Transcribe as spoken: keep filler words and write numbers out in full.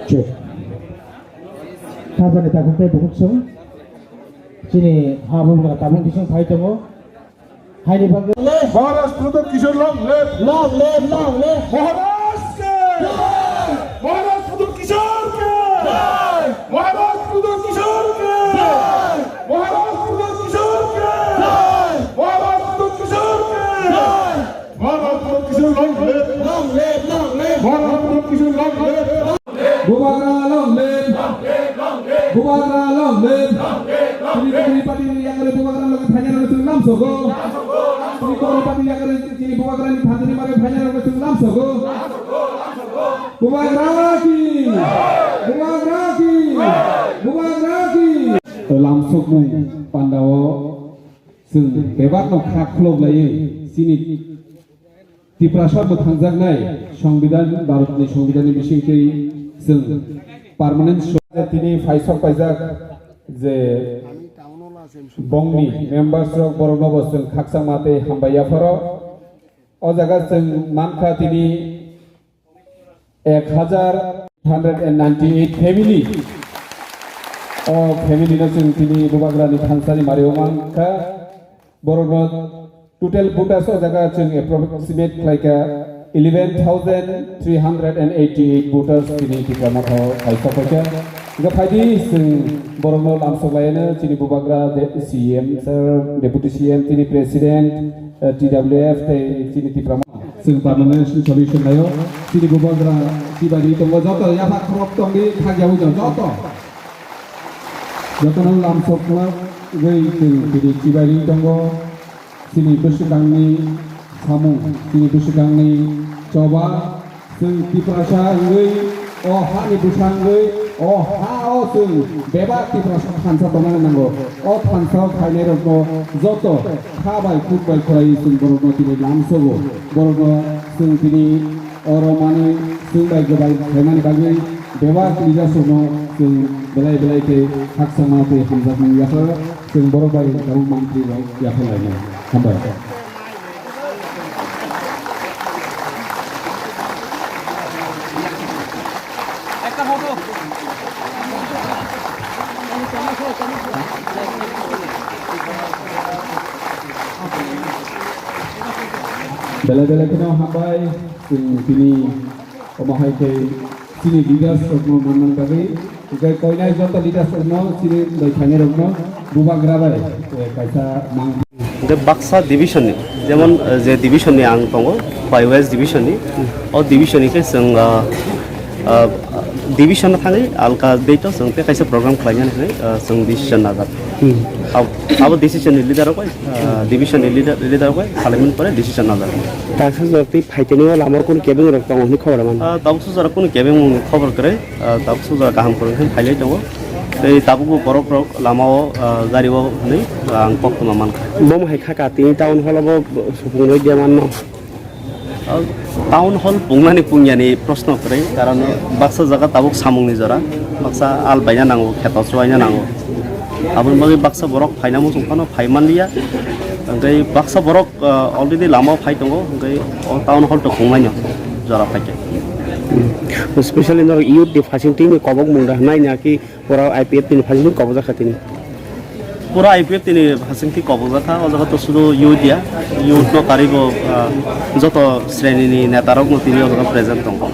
Chuk. Khajani takhuk tei bukhuk sung. Chini ha bubagra tabuk bising phai tongo. Haini bagwi. Maharaj Pradyot Kishore long live! Long live, long live! Maharaj ke! Jai! Maharaj Pradyot Kishore ke! Jai! Maharaj Pradyot Kishore ke! Jai! Maharaj Pradyot Kishore ke! Jai! Maharaj Pradyot Kishore ke! Jai! Maharaj Pradyot Kishore long live! Long live, long live! Maharaj Pradyot Kishore long live! Bubagra long live! Bubagra long live! Chini Kori party ni yakari Bubagra loge phainai rok chwng lamsogo. Chini Kori party yakari chini Bubagra ni thani mare phainai rok chwng lamsogo. Bubagra ki! Bubagra ki! Bubagra ki! Lamsokmung pandao chwng bebak no kha khulok laiwi chini Tiprasa mwthangjaknai Songbidan, Bharatni Songbidanni bisingtwi chwng permanent so-, tini phaisok paijak je bongni members rok borokno bo chwng khakchangma tei hambai yapharo. O jaga chwng mankha tini ek hajar hundred and ninety eight family. O family no chwng tini Bubagrani thansani mario mankha. Borokno total voters o jaga chwng approximate khlaikha eleven thousand three hundred and eighty eight voters chini Tipra Motha o phaisok phaikha. Hingkhe phaidi chwng borokno lamsok laiano chini Bubagra de-, C M sir, Deputy C M, chini President, eh, T W F tei chini Tipra Motha. Chwng permanent solution laio. Chini Bubagra chibai tongo joto yapha khorok tongdi thakyawi no joto. Jotono lamsok khwlai chwng tini chibai tongo. Chini bwswkangni samung, chini bwswkangni choba, chwng Tiprasa wngwi, o hani bwsa wngwi, o ha-o chwng bebak Tiprasa thansa tongna nango. O thansa-o phainairokno joto kha bai khuk bai khwlaiwi chwng borokno tini lamsogo. Borokno chwng tini oro manwi chwng bai gwbai khlaimani bagwi bebak leadersrokno chwng belai belai khe khakchangma tei hamjakmung yapharwi chwng borok bai tabuk mantri rok yapharlainai. Hambai. Belai belai kheno hambai, chwng tini omo hai khe chini leaders rokno manmani bagwi, hwnkhe koinai joto leaders rokno chini bai thangnai rokno Bubagra bai, eh, kaisa mang. Hwnkhe baksa division ni, jemon, eh, je division ni ang tongo, Khowai West division ni, o division ni khe chwng, ah, ah, division no thangwi alka date o chwng tei kaisa program khlainani hwnwi, ah, chwng decision najak. Hmm. Ab-, abo decision ni leader rok bai, ah, division ni leader, leader rok bai salaimani pore decision najak. Taksa jora tei phaitani o lama o kunu kebeng rok tongo hwnwi khobor man. Ah, tabuk sujak kunu kebeng mung khobor kwrwi, ah, tabuk sujak kaham kwrwi khe phailai tongo. Tei tabukbo borok rok lama o, ah, gari o hwnwi ang koktwma mankha. Bomo hai kha ka tini town hall o bo supung rwi de manno. Ah, town hall pungnani pungyani proshno kwrwi, karon baksa jaga tabuk samungni jora, baksa al baina nango, kheto chubaina nango. Aboni bagwi baksa borok phaina muchung phano phai manliya. Hwnkhe baksa borok, ah, already lamao phai tongo, hwnkhe o town hall to pungnaino jora phaikhe. Hmm. Specially norok youth ni phasing tini kobok mung da hwnai na ki Pura I P F T ni phasing kobok jakha tini. Pura I P F T ni phasing twi kobok jakha, o jaga to sudu youth ya, youth no karwi bo, ah, joto sreni ni neta rok no tini o jaga present tongo.